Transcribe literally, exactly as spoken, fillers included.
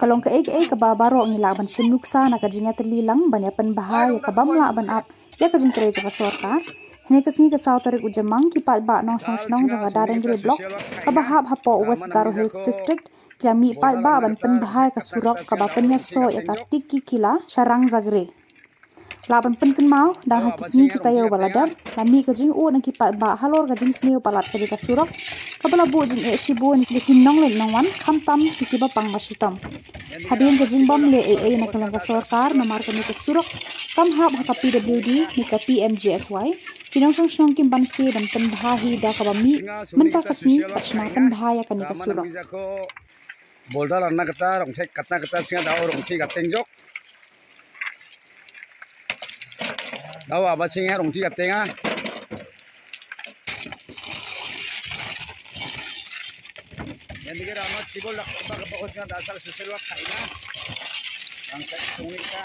Ka long kaei kaei kaba baroh ngi lah ban shim nuksa na ka jingïatylli lang ban ïa pynbha ïa ka bym lah ban ap ïa ka jingtrei jong ka sorkar. Hynne ka sngi ka saw tarik u Jymmang ki paidbah nongshong shnong jong ka Darengre Block kaba hap hapoh West Garo Hills District ki la mih paidbah ban pynbha ïa ka surok kaba pynïasoh ïa ka Tikikila sha Rangzagre. Lah ban pynkynmaw, dang ha ki sngi ki taïew ba la dep, la mih ka jingud na ki paidbah halor ka jingsniew palat kane ka surok kaba la buh jingeh shibun ïa ki nongleit nongwan, khamtam ïa kiba pang ba shitom. Hadien ka jingbym leh ei ei na ka liang ka sorkar namar kane ka surok kam hap ha ka P W D ne ka P M G S Y, ki nongshong shnong kim banse ban pynbha hi da kaba mih mynta ka sngi bad shna pynbha ïa kane ka surok. Boulder arna kata, Rongthei katna kata, sngewbha da Rongthei ka teng jok. Dawa ba sing ha Rongthei ka teng a. Ïa ngi ra ma chibol lak ba ka ba ko sngewbha da sal social work khaina. Rangthei tong ni ka.